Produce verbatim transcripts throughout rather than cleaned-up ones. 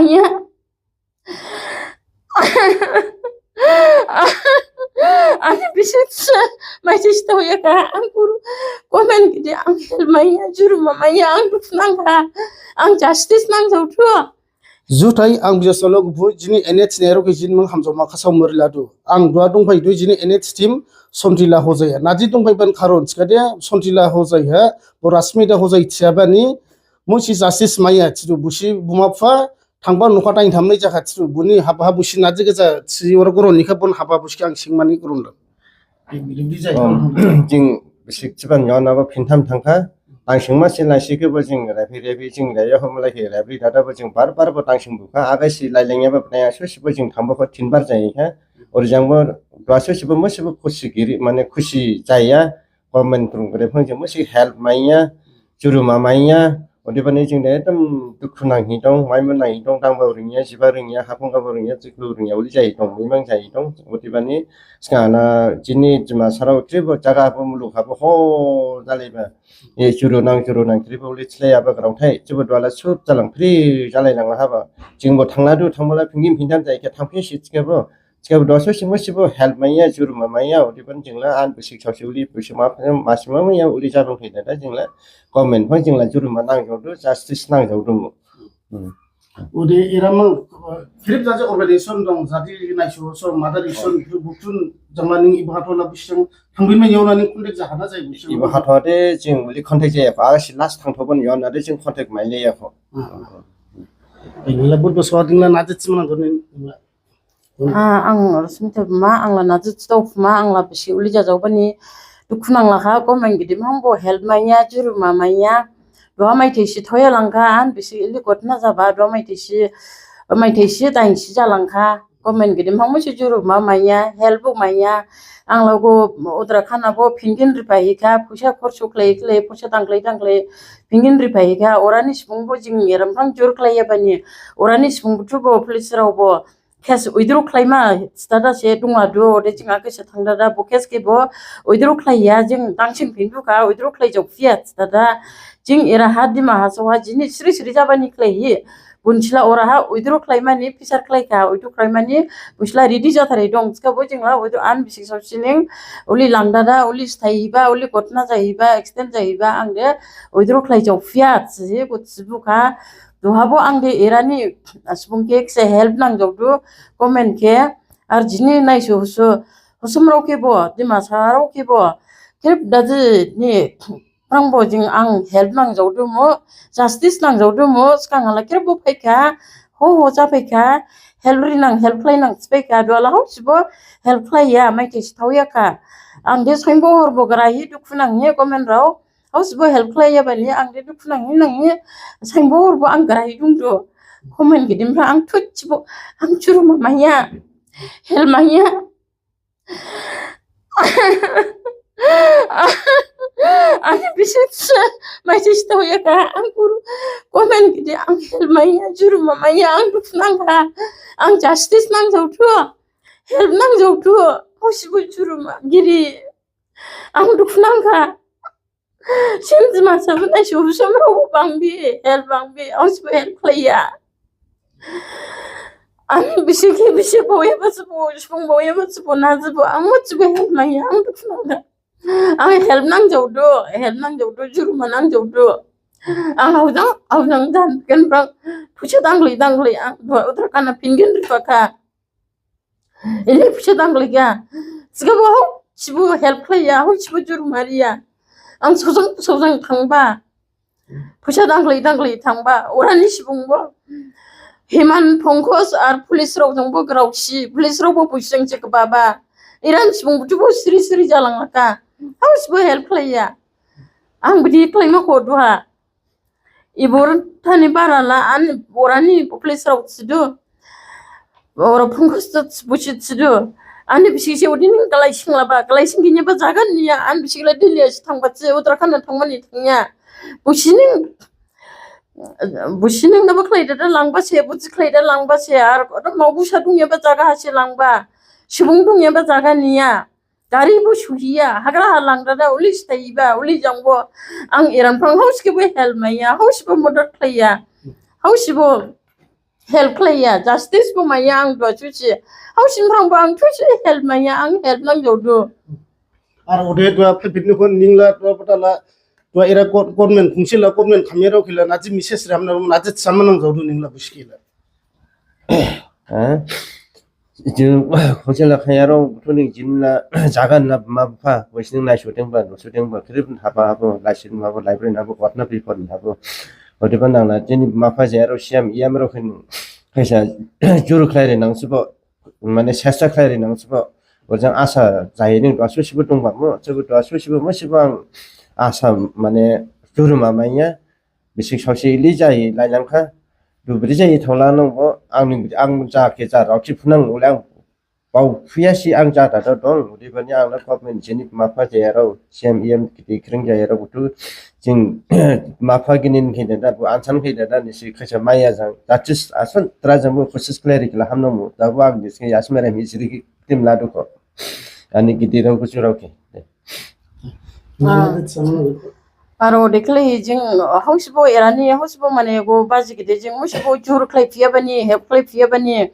Ya. Ani bisik se, mai sista hoya ka, ang kuru, komen gidi, ang help maya, juru ma maya, ang dukhu nangkha, ang justice nangjaodu. Juthai ang bisa solo gubu jini N H Nehru ke jin mang hamjaoma khasao mori ladu. Ang dua dongphai du jini N H team Sontila Hojai. Naji dongphai ban kharon thikhade Sontila Hojai ha, bo Rasmita Hojai thiyabani, musi justice maya thidu busi buma bupha, thangba nokha dain thamnai jakha thidu buni haba ha busi naji gaja thi ora goron nikha bon haba busi ang singmani goron dam. Jing bisik thiban yaona bo phintham thangkha. Tangsing ma si laisi khe bo jing rabi rabi jing raya hom lai khe rabi dada bo jing bar bar bo tangsing bukha. Agai si lai lengya bo naya so si bo jing thangbo kho thinbar jai kha. Ori jang bo dua so si bo mo si bo khusi giri mane khusi jaya. Government krung gede phang jing mo si help maiya. Juru ma maiya. Odebani jing de ekdom dukhu nanghi dong, maimu nanghi dong, dangba ringya, jiba ringya, haphung gabo ringya, jikhu ringya, uli jai dong, mimang jai dong. Odebani sgana jini Dimasarao khrip bo jaga bo muluk habo ho jalaiba. E juru nang, juru nang, khrip bo uli thilai aba grao thai, jibo duala sup jalang, free jalai langla haba. Jingbo thangladu, thangbala phingim phindam jai khe thangphin si thikhabo. Thikhabo doso simo sibo help maiya, juru ma maiya, odebani jingla an bisik saosi uli, bisik ma, ma sima maiya, uli jabang thai dada jingla, government phang jingla juru ma nangjaodu, justice nangjaodu. Hmm. Ode era mang, khrip jaje organization dong, jadi naiso, so mother mission, khrip buktun, jangla ning ibo hatho la bising, thangbin ma yaona ning contact jakha na jai bising. Ibo hatho de jing uli contact jaya kho, aga si last thangthoban yaona de jing contact mailaya kho. Ah. Ini la but boswa dingla naje chimana doni. Ah, ang Rasmita Buma, ang la naji chitau phuma, ang la bisi uli jajaobani dukhu nanglakha, government gidi mang bo help maiya, juru ma maiya. Duha maithai si thoya langkha, an bisi ili ghotna jaba, duha maithai si, maithai si dain si jalangkha. Government gidi mang musi juru ma maiya, help bo maiya. Ang la go Uttarakhand bo phingin riphai hikha, phuisa khorsu khlai khlai, phuisa dangkhlai dangkhlai, phingin riphai hikha. Orani sibung bo jing eram phang jur khlaiyabani. Orani sibung buthu bo police rao bo case withdraw khlaima stada se dongla du, ode jing ake se thangdada bo case khe bo withdraw khlaiya, jing dangsing phindu kha, withdraw khlai jok phiya stada. Jing era ha Dima Hasao ha jini sri sri jabani khlaihi. Bunsila ora ha withdraw khlaimani, fisar khlaikha, withdraw khlaimani, bunsila ready jathari dong, thikhabo jingla withdraw an bisik saosining, uli langdada, uli sthaiba, uli ghotna jahiba, accident jahiba, ang de withdraw khlai jok phiya, thihi bo thibukha. Duhabo ang de erani subung khe kise help nangjaodu, government khe, ar jini naiso huso, husumrao khe bo, Dimasarao khe bo, khrip daji ni, phrang bo jing ang help nangjaodu mo, justice nangjaodu mo, sgang hala khrip bo phaikha, ho ho ja phaikha, help rinang, help khlainang si phaikha, duhala hausibo help khlaiya, maithai si thaoyakha. Ang de soingbo horbo grahi dukhu nanghi government rao, hausibo help khlaiyabani ang de dukhu nanghi nanghi sainbo horbo ang grahi dongdu. Comment gidim pha ang thusibo ang juru ma maiya, help maiya. Ani bisik se, maithai si thaoyakha ang kuru comment gidi ang help maiya, juru ma maiya, ang dukhu nangkha, ang justice nangjaodu, help nangjaodu, hausibo juru ma giri, ang dukhu nangkha. Sini Dimasa bo naiso husumrao bo bangbi, help bangbi, hausibo help khlaiya. Ani bisik khe bisik baoyaba sibo, subung baoyaba sibo, najibo, ang musibo help maiya, ang dukhu nangkha. Ang help nangjaodu, help nangjaodu, juru ma nangjaodu. Ang haojang, haojang jan, khe phrang, phuisa dangkhlai, dangkhlai, ang duha Uttarakhand ha phingin riphakha. Ili phuisa dangkhlaikha. Thikhabo hausibo help khlaiya, hausibo juru ma riya. Ang saojang, saojang thangba. Phuisa dangkhlai, dangkhlai thangba. Orani subung bo. Himan Pankaj ar police rao jang bo graosi, police rao bo busi jang se gababa. Erani subung buthu bo sri sri jalanglakha. Hausibo help khlaiya. Ang bidi khlaima kho duha. Ibor thani barala an orani police rao thidu. Ora Pankaj to busi thidu. Ani bisik se udi ning galai singlaba, galai singginyaba jaga niya, an bisik la Delhi si thangba se, Uttarakhand thangmani thangya. Busi ning, busi ning nabo khlaidada langba se, busi khlaida langba se, ar odo mau busa dongyaba jaga ha se langba. Subung dongyaba jaga niya. Gari bo suhiya, hagra ha langdada, uli sthaiba, uli jangbo. Ang eran phrang hausibo help maiya, hausibo modot khlaiya, hausibo Help khlaiya, justice bo maiya ang duha susi. Hausin phrang bo ang susi help maiya, ang help nangjaodu. Ar ode duha phaiphin ni khon ningla duha batala duha era government khungsila government khamyarao khila naji message ramna naji sama nangjaodu ningla buskila. Ha? Jing khungsila khamyarao buthu ni jinla jagan la ma bupha wisining nai shooting ba no shooting ba khrip haba habo laisin habo library habo kotna pipon habo. Odeba nangla jini mapha jayarao siam iyam rao khin khaisa juru khlaire nangsibo mane sesta khlaire nangsibo. Ojang asa jayini duha susibo dongba mo sibo duha susibo mo sibo ang asa mane juru mamaiya. Bisik saosi ili jahi lailangkha. Dubri jahi thangla nangbo ang ning ang ja khe ja raokhi phunang ulang. Bao phuyasi ang ja dada dong. Odebani ang na government jini mapha jayarao C M E M kiti kring jayarao buthu jing mapha ginin khe dada bu ansan khe dada nisi khaisa maiya jang justice asan tra jang bu kosis khlaire khila hamnang mu. Dabu ang nisi yasmere misri tim ladukho. Ani gidi rao kuchu rao khe. Aro dekhlai jing hausibo erani hausibo mane go baji gede jing musibo jur khlai phiyabani help khlai phiyabani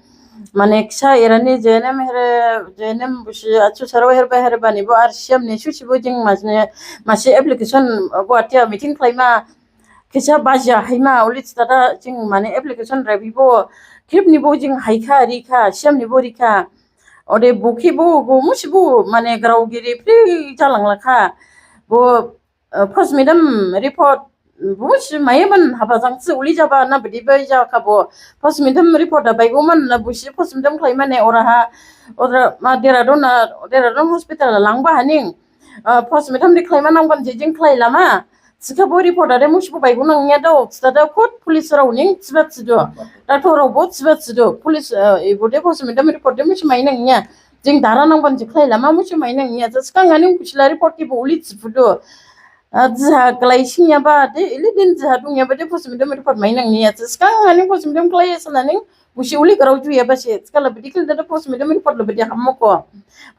mane kisa erani J N M here J N M busi achu saro herba herbani bo ar C M ni susibo jing masne masi application Guwahati meeting khlaima kisa baji haima ulit tata jing mane application rabibo khrip nibo jing haikha rikha C M nibo rikha. Ode bukhibo go musibo mane grao giri phri jalanglakha. Bo postmortem report busi maiman haba jangsi uli jaba na bidi bai jakha bo postmortem report da baigoman na busi postmortem khlaimane oraha ora ma Dehradun na Dehradun hospital langba haning. Postmortem de khlaima nangban je jing khlailama. Sikha bo report da de musibo baigo nangya dao sita da khot police rao ning sibat sido. Doctor rao bo sibat sido police ibo de postmortem report de musi mai nangya. Jing dara nangban je khlailama musi mai nangya. Sikhang haning busila report khe bo uli sifudo. Jiha khlai singyaba de ili din jiha dungyaba de postmortem report mai nangya. Sikhang haning postmortem khlaiya sananing busi uli grao juyaba se sikhala bidi khlai da postmortem report lo bidi hammoko.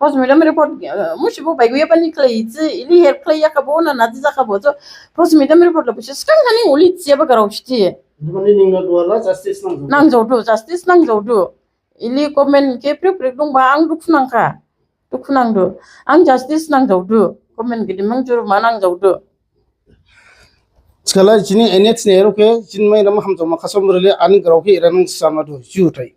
Postmortem report musibo baigoyabani khlai ji ili help khlaiya khabo na naji jakha bo so postmortem report lo busi sikhang haning uli jiyaba grao siti. Odebani ningla duhala justice nangjaodu. Nangjaodu, justice nangjaodu. Ili government khe prik prik dongba ang dukhu nangkha. Dukhu nangdu. Ang justice nangjaodu. Government gede mang juruma nangjaodu. Sikhala jini N H ni erok khe jini mai nama hamjaoma khasom rele ani grao khe era nang samadu juthai.